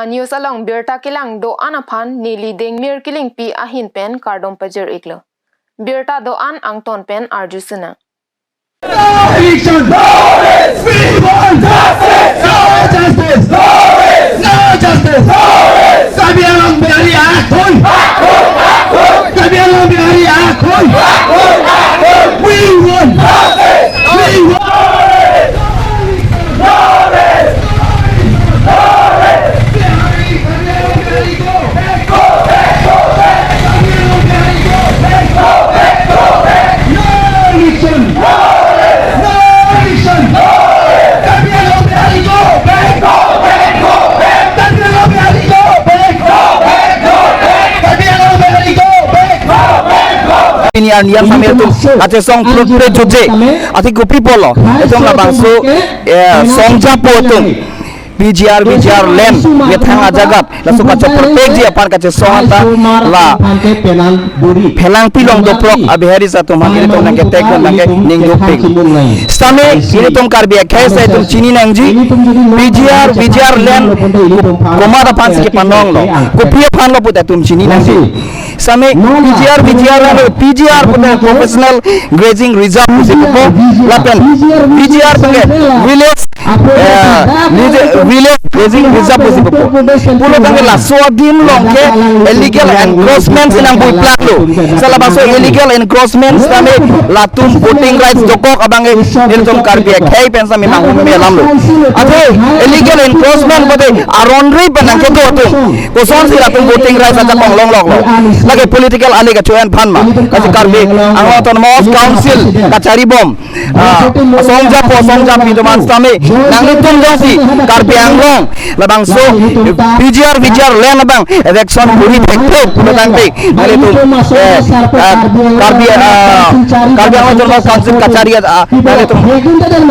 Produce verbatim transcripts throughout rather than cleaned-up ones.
News along birta kelang do-an aphan neli Dengmir Killingpi ahin pen kardom pajir-iklo. Birta do-an angton pen arju sinang. Karbi Anglong Bihari এখন! Karbi Anglong Bihari এখন! We want justice! We want justice! Ini arnian samir tu ache song prut pre juje ati kopi polo itu labangso song japo tu. P G R, V G R land methang ajagat laso kachoprotect ji aphan kachesong anta la phelang pilong doprok a-Biharis atum aphan ilitum nangketek nangke ning dopik. Sitame ilitum Karbi akhei si itum chini nangji, P G R, V G R land komat aphan si kepanong lo, kopi aphan lo pute itum chini nangji. Sitame P G R, V G R lo, P G R pute Professional Grazing Reserve pusi pupo, lapen P G R pute village, eh, village, village grazing reserve pusi pupo. Pulo tangte laso adim along ke illegal encroachment si nangpui plak lo. Sa labangso illegal encroachment sitame latum voting rights dokok abang ke nelitum Karbi akhei pen sitame nanghumri alam lo. Athe illegal encroachment pute aron ri pen nangkedo atum kosonsi latum voting rights ajakong longlok lo? Lake political ali kachoen aphan ma? Kasi Karbi Anglong Autonomous Council kachari bom, ah, asong japo, asong japi atum aphan sitame nanglitum jongsi Karbi Anglong labangso P G R, V G R land abang eviction kuri thekthek pulo tangte nanglitum, eh, ah, Karbi, ah, Karbi Anglong Autonomous Council kachari, ah, nanglitum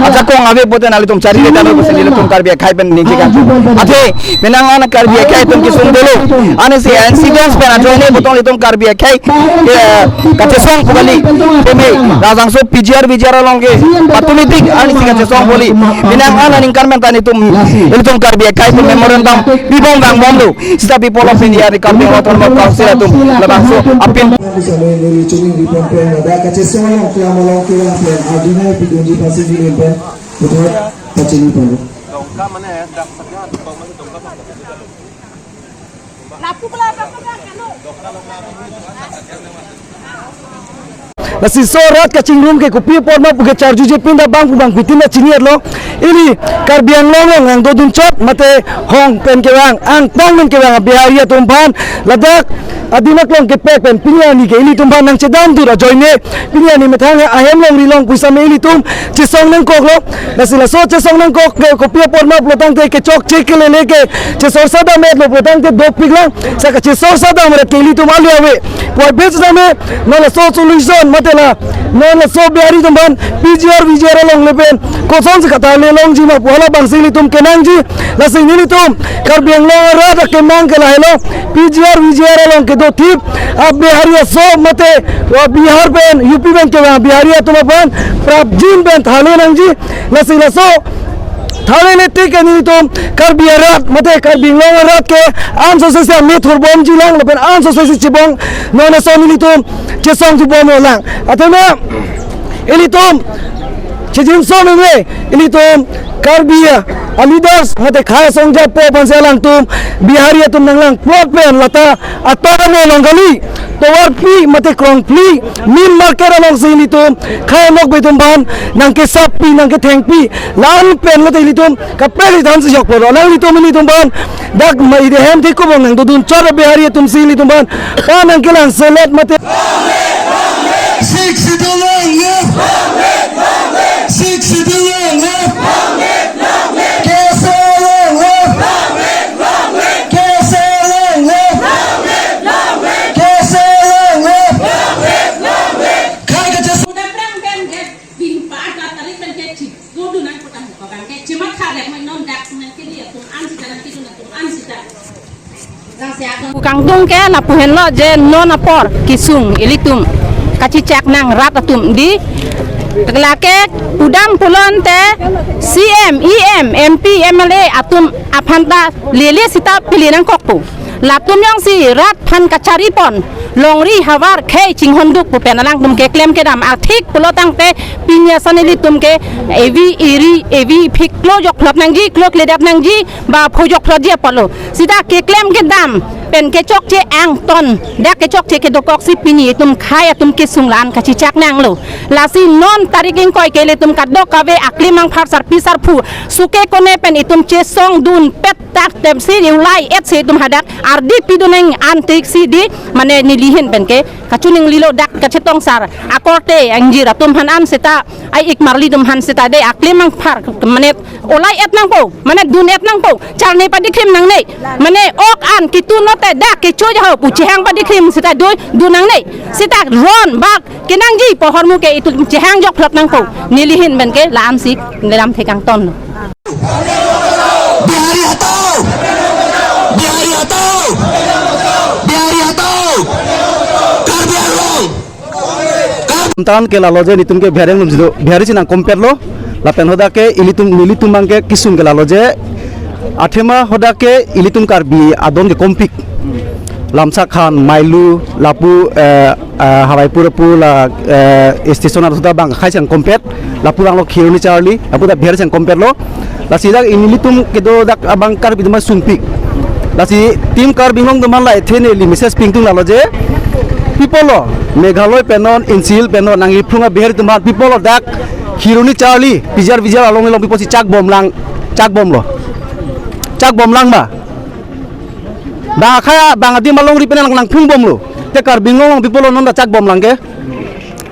ajakong ave pute nanglitum chari le talo pusi nelitum Karbi akhei pen ningje kan. Athe penang an Karbi akhei atum kesung dolo. Ansi incidents pen ajoine puthot ilitum Karbi akhei, eh, kachesong pu kali. Teme labangso P G R, V G R along ke automatic ansi kachesong pu kali. Penang an aningkan pen ta nelitum, ilitum Karbi akhei atum memorandum pibom vangbom do. Sita People of India, the Karbi Anglong Autonomous Council atum labangso apin. Bisa menjadi cunging di pon pen ada kachesong along kelam along kelam pen adina pidunji pasi di pen putar pacini pen. Lasi laso rat kachingrum ke kopi apot ma pu ke charjuje pinda bang pu bang pitin na chini-etlo. Ili Karbi Anglong along nangdodun chot mate hong pen kevang, angtong pen kevang a-Bihari atum aphan ladak adin aklong kepek pen pini arni ke ilitum aphan nangchedam dur ajoine pini arni methang ahem longri long pu sitame ilitum chesong nangkoklo. Lasi laso chesong nangkok ke kopi apot ma pulo tangte kechokche kelele ke chesor sadam-etlo pulo tangte dopik lang. Sa kachesor sadam rat ke ilitum ale ave. Puvoiphit sitame non laso solution mate la non laso Bihari atum aphan P G R, V G R along le pen kosonsi katha le longji ma pu halabangsi ilitum kenangji. Lasi nelitum Karbi Anglong arat akemang ke lahelo, P G R, V G R along kedothip a-Bihari aso mate a-Bihar pen, U P pen kevang Bihari atum aphan prapjin pen thale nangji. Lasi laso thalele tik ke nelitum Karbi arat mate Karbi Anglong arat ke ansose si amethur bomji lang lapen ansose si chibong non ason ilitum chesongji bomlo lang. Athe na ilitum chijinso meme ilitum Karbi a-leaders mate khei asong japo aphansi alangtum Bihari atum nanglang plot pen lata ator ame along kali, tovarpi mate krongphli, main market alongsi ilitum khei anokbe atum aphan nangkesappi nangkethengpi, la-an pen lote ilitum kaprek ithan si jokpo lo. Alanglitum ilitum aphan dak ma ide hem thik kobong nangdodun chot a-Bihari atumsi ilitum aphan pa nangkelang selet mate. Sixth Schedule long live! Sixth Schedule long live! K S A long live! K S A long live! K S A long live! Khei kachesong. Udah perang kan, kan? Bing pada tarik kan kecil. Kudu nang kutang ko kan kecil mat kharek mai non dak nang kili atum an sita nang kidun atum an sita. Kangtung ke lapu henlo je non apor kesung ilitum kachechak nang rat atum di Lake pudam pulote C M, E M, M P, M L A atum aphan ta lele sita pili nangkokpo. Latum jongsi rat aphan kacharipon, longri havar khei chinghonduk pu pen alangtum keklem kedam athik pulo tangte pini ason ilitum ke evi eri, evi phik klo jokphlot nangji, klo kledap nangji, ba pho jokphlotji apotlo. Sita keklem kedam pen kechokche angton, dak kechokche kedokoksi pini itum khei atum kesung la-an kachechak nanglo. Lasi non tarik ingkoi ke ilitum kadokave akli mangphar sarpi sarpo suke kone pen itum chesongdunpet tak temsi ri ulai-et si itum hadak ardi pidun nang an tiksi di, mane nelihin pen ke kachininglilo, dak kachetong sar akorte angjir atum aphan an sita ai-ik marli atum aphan sita de akli mangphar mane ulai-et nangpo, mane dun-et nangpo, charne padikhrim nangne, mane ok an kitu note dak kecho jaho pu chehang padikhrim sita doi dun nangne, sita ron bak kenangji pu ahormu ke itum chehang jokphlot nangpo. Nelihin pen ke la-ansi nelam thekang ton. Bihari hatao! Bihari hatao! Bihari hatao! Karbi Anglong! Tan ke lalo je nelitum ke Bihari Anglong si do, Bihari si nangkompetlo, lapen hadak ke ilitum, nelitum abang ke kesung ke lalo je, athema hadak ke ilitum Karbi adon ke kompik. Lamsakhan, Mailu, lapu, eh, eh, Hawaipur pu la, eh, station atum ta bang khei si nangkompet, lapu abanglo Kheroni Charli, lapu ta Bihari si nangkompetlo. Lasi dak nelitum kedo dak abang Karbi atum sungpik. Lasi Team Karbi Anglong atum la ethe neli message pingtung lalo je, people lo, Meghalaya pen non, N C Hills pen non, nangli phrung a Bihari atum aphan people lo dak Kheroni Charli, P G R V G R along along people si chakbomlang, chakbomlo. Chakbomlang ma. Bang akhei bang adim alongri pen nang nangphrungbomlo. Te Karbi Anglong along people lo non ta chakbomlang ke.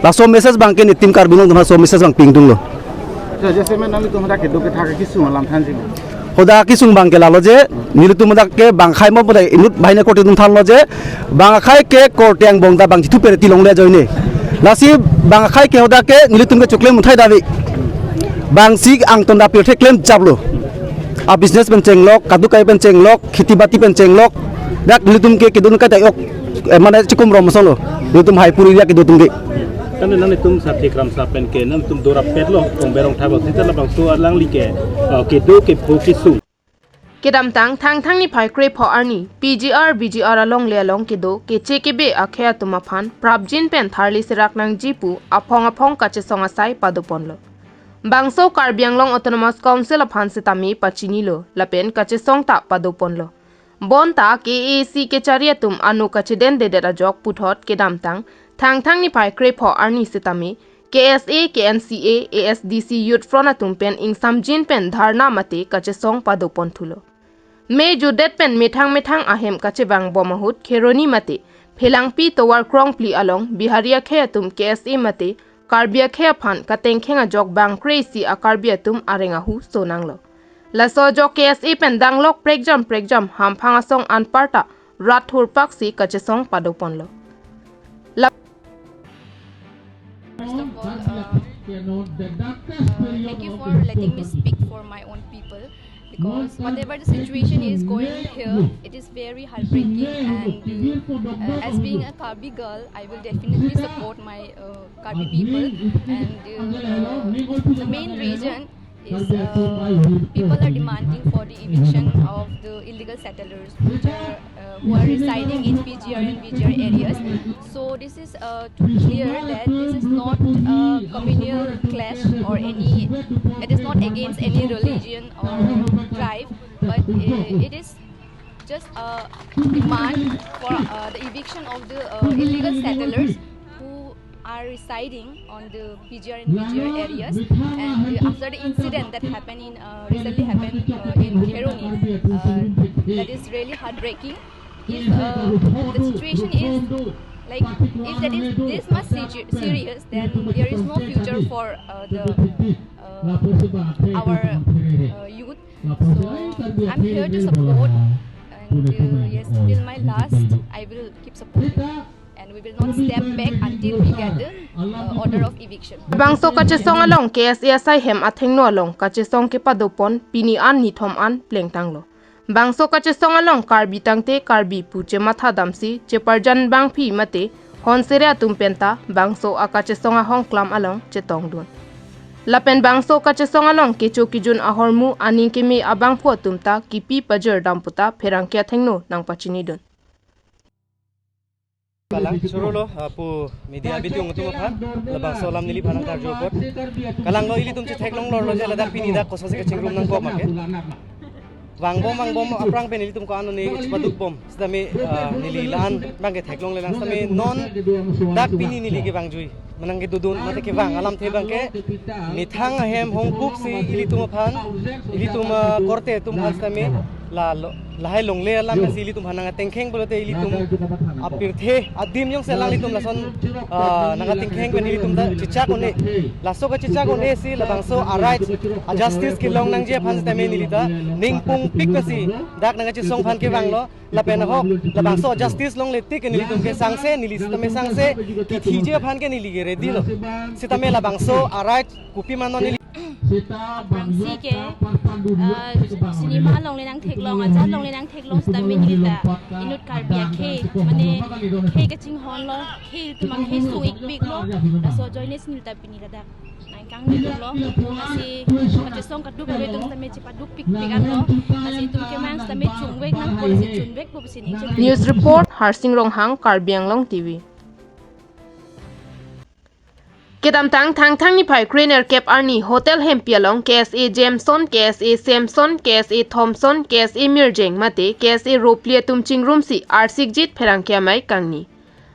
Laso message abang ke ne Team Karbi Anglong atum aphan laso message abang pingtunglo. Acha, jaise ma nanglitum hadak kedo kethak kesung alam thanji ma? Hadak kesung abang ke lalo je, nelitum hadak ke bang khei mo pada inut bahine koti atum thanlo je, bang akhei ke korte angbong ta bang chithu pere tilongle ajoine. Lasi bang akhei ke hadak ke nelitum ke choklem uthai dave. Bang si angton ta pirthe klem chaplo. A business pen chenglok, kadokave pen chenglok, kheti bati pen chenglok, dak nelitum ke kedun kaita ok, eh, mane chikum rom solo, nelitum Haipur area kedo atum ke. Kan nanglitum Sati Kramsa pen ke nanglitum dorap petlo, Kong Berong Thabo, sita labangso alangli ke, eh, kedo kepho kesung. Kedamtang Thangthang niphai krepho arni, P G R V G R alongle along kedo, keche kebe akhei atum aphan, prapjin pen tharli serak nangji pu, aphong aphong kachesong asai padoponlo. Bangso Karbi Anglong Autonomous Council aphan setame pachinilo, lapen kachesong ta padoponlo. Bonta K A A C kechari atum ano kachedendedet ajok puthot kedamtang, Thangthang niphai krepho arni setame, K S A, K N C A, A S D C Youth Front atum pen ingsamjin pen dharna mate kachesong padoponthulo. Me jutdet pen methang methang ahem kachevangbom ahut Kheroni mate Phelangpi tovar krongphli along Bihari akhei atum K S A mate Karbi akhei aphan katengkheng ajok bang kre-isi a Karbi atum areng ahu sonanglo. Laso ajok K S A pen danglok prekjam prekjam hamphang asong anparta rat thurpaksi kachesong padoponlo. La- First of all, uh, uh, thank you for letting me speak for my own people, because whatever the situation is going here, it is very heartbreaking, and, uh, as being a Karbi girl, I will definitely support my, uh, Karbi people, and, uh, uh, the main reason is, uh, people are demanding for the eviction of the illegal settlers, which are, uh, who are residing in P G R and V G R areas. So this is, uh, to be clear that this is not a communal clash or any, it is not against any religion or tribe, but, uh, it is just a demand for, uh, the eviction of the, uh, illegal settlers who are residing on the P G R and V G R areas. And, uh, after the incident that happened in, uh, recently happened, uh, in Kheroni, uh, that is really heartbreaking. If, uh, the situation is like, if that is this much se-, serious, then there is no future for, uh, the, uh, our, uh, youth. So I'm here to support, and, uh, yes, till my last, I will keep supporting, and we will not step back until we get the, uh, order of eviction. Bangso kachesong along K S A asai hem athengno along kachesong kepadopon pini an nithom an plengtanglo. Bangso kachesong along Karbi tangte Karbi pu chematha damsi cheparjan bangphi mate Onsere atum penta bangso akachesong ahongklam along chetongdun. Lapen bangso kachesong along kecho kejun ahormu aning keme abangphu atum ta kipi pajir dam puta pherangke athengno nangpachinidun. Kalang, chorolo, ah, pu media bitung atum aphan, labangso alam neliphan nangkarju apot. Kalanglo, ilitum chetheklong lorlo je ladak pini dak kososi kachingrum nangkok ma ke. Vangbom, vangbom, aphrang pen ilitum ko-an ne chepadukbom. Sitame, ah, neli la-an abangke theklonglelang sitame non dak pini neli kevangjui. Manang kedodun mate kevang alamthe abangke methang ahem hongkuk si ilitum aphan, ilitum, ah, korte atum aphan sitame la lo, lahai longle alam si ilitum aphan nangtengkheng pulote ilitum apirthe adim jongsi alanglitum lason, ah, nangtengkheng pen ilitum ta chechak un-e. Laso kachechak un-e si labangso a-right, a-justice kelong nangji aphan sitame neli ta ning pungpik pensi dak nangkachesong aphan kevanglo. Lapen ahok labangso justice longle tik nelitum ke sangse, neli sitame sangse, kithiji aphan ke neli ke ready lo. Sitame labangso a-right kopi ma non neli. Aphrangsi ke, ah, cinema along le nangtheklong, ajat along le nangtheklong sitame neli ta inut Karbi akhei, mane khei kachinghon lo, khei tum akhei sung-ikpik lo, laso ajoine si neli ta pini ladak nangkang nidunlo, lasi kachesong kadokave atum tame chepadukpikpik anlo, lasi itum kemang tame chungvek nangpo, lasi chunvekpo pusi ning. News report, Harsing Ronghang, Karbi Anglong T V. Kedamtang Thangthang niphai krenerkep arni Hotel Hempi along K S A Jameson, K S A Samson, K S A Thompson, K S A Mirjeng mate K S A Ropli atum chingrumsi arsikjit pherangke amei kangni.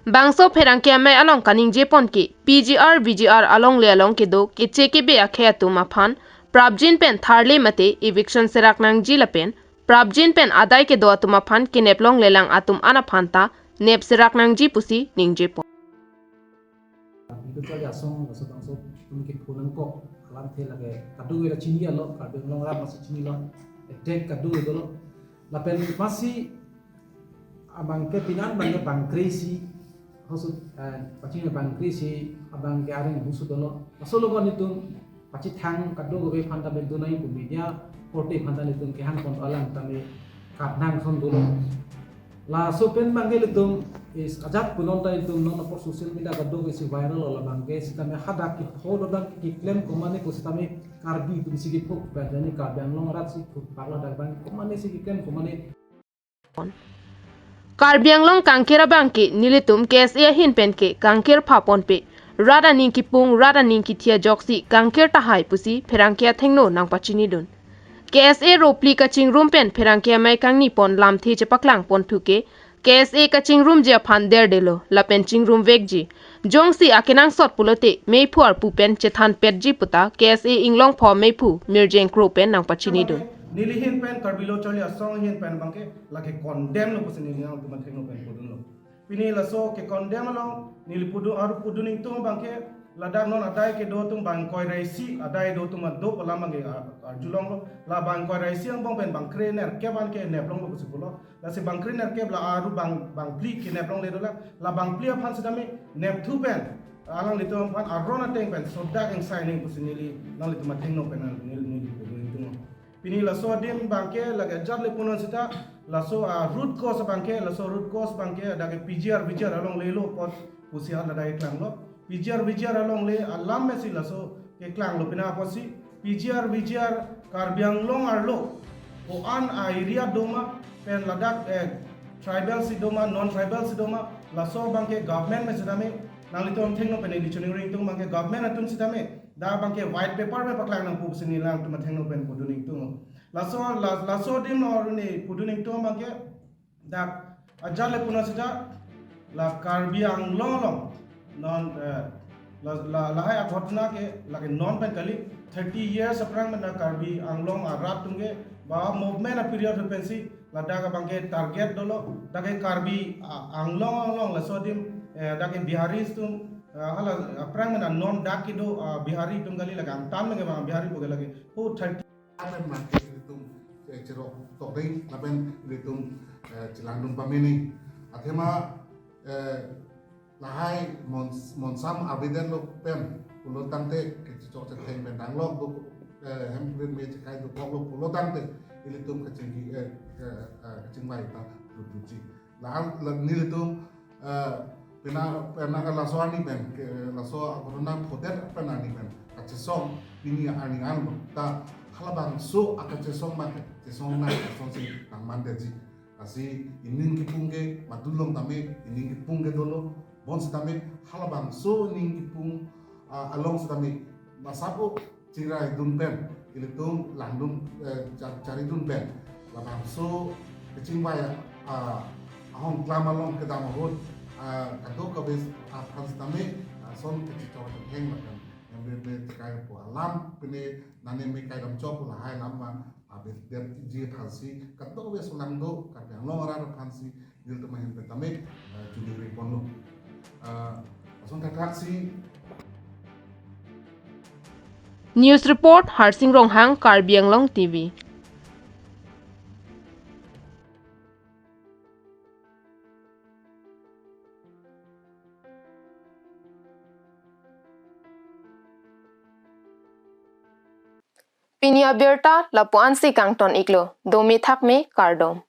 Bangso pherangke amei along kaningjepon ke P G R V G R alongle along kedo keche kebe akhei atum aphan prapjin pen tharle mate eviction serak nangji lapen prapjin pen adai kedo atum aphan kenep longlelang atum an aphan ta nep serak nangji pusi ningjepon. Itu saja asong, laso bangso atum kepho nangkok alamthe lake kadokave ta chinilo, Karbi Anglong arat masi chinilo, attack kadokave dolo. Lapen masi abangke pinan abangke bangkresi hosut, eh, pachini bangkresi abangke areng hosut dolo. Laso logon itum pachethang kadokave aphan ta bendunai pu media korte aphan ta itum kehangpon alang tame katnang son dolo. Laso pen abangke itum is ajat punon ta itum non apor social media kadokave si viral lo labangke sitame hadak kepho dodang keklem komane ko sitame Karbi atum si kepho pen jani Karbi Anglong arat si kepho paklo dak abang komane si keklem komane. Karbi Anglong kangkir abangke nelitum K S A ahin pen ke kangkir phaponpe, rat aning kipung, rat aning kithi ajoksi kangkir tahai pusi pherangke athengno nangpachinidun. K S A Ropli kachingrum pen pherangke amei kangnipon lamthe chepaklangponthu ke K S A kachingrumji aphan derdelo lapen chingrumvekji. Jongsi akenangsot pulote meiphu arpu pen chethanpetji puta K S A Inglongpho meiphu Mirjeng Kro pen nangpachinidun. Neli ahin pen Karbi Lo Charli Asong ahin pen abangke lake condemn lo pusi neli nangtum athengno pen pudunlo. Pini laso kecondemn along neli pudu aru pudun ingtung abangke ladak non adai kedo atum bangkoi ra isi, adai do atum ado pu alam abangke ar-, arjulonglo. La bangkoi ra isi angbong pen bangkrenerkep an kenep longlo pusi pulo. Lasi bangkrenerkep la aru bang, bangphli kenep longle dolang. La bangphli aphan sitame nepthu pen alanglitum aphan aron ateng pen sodak ingsai ning pusi neli nanglitum athengno pen neli, neli pudun ingtung. Pini laso adim abangke lake ajat le punon sita laso a-root cause abangke, laso root cause abangke adake P G R V G R alongle lo apot pusi hala adai klanglo. P G R V G R alongle alam mesi laso keklanglo pina apotsi P G R V G R Karbi Anglong arlo ko-an a-area doma pen ladak, eh, tribal si doma, non-tribal si doma, laso abangke government me sitame nanglitum athengno pen neli chiningrung ingtung abangke government atum sitame dak abangke white paper me paklang nangpo pusi neli nangtum athengno pen pudun ingtung. Laso, la-, laso adim lo aruni pudun ingtung abangke dak ajat le punon sita la Karbi Anglong along non, eh, la, la, lahai aghotona ke lake non pen kali, thirty years aphrang pen la Karbi Anglong arat atum ke ba movement a-period pen si ladak abangke target dolo, dak ke Karbi, ah, Anglong along laso adim, eh, dak ke Biharis atum, eh, hala aphrang pen non dak kedo, ah, Bihari atum kali lake angtan pen ke bang Bihari pu ke lake ho thirty. Lapen abangke itum, eh, cherok tokding, lapen itum, eh, chelangdun pamini. Athema, eh, lahai mons-, monsam avedetlo pen pulo tangte kechechok chetheng pen danglok do, eh, hemprint me chekai dokoklo pulo tangte ilitum kachingki, eh, eh, eh, kachingvai ta duduji. Lahai la nelitum, eh, Pena, pena laso arni pen, ke, laso akorona phodet pen arni pen kachesong pini arni anlo. Ta halabangso akachesong ma kachesong na kachesong si nangmandetji. Lasi ining kipung ke madulong tame, ining kipung ke dolo, bonsitame halabangso ining kipung, ah, along sitame masapo chiraidun pen, ilitum langdun, eh, cha-, charidun pen labangso kachingvai, ah, ahong klam along kedam ahut, ah, kadokave aphan sitame, ah, son kachichor keheng lapen M B B T K po alam pine nane me kaidam chok lahai lam ma, ah, bet, bet ji aphan si kadokave solangdo Karbi Anglong arat aphan si nelitum ahin pen tame, ah, chuningri ponlo. Ah, ason thakthak si News report, Harsing Ronghang, Karbi Anglong T V. Pini abirta lapu-an si kangton iklo, dome thakme kardom.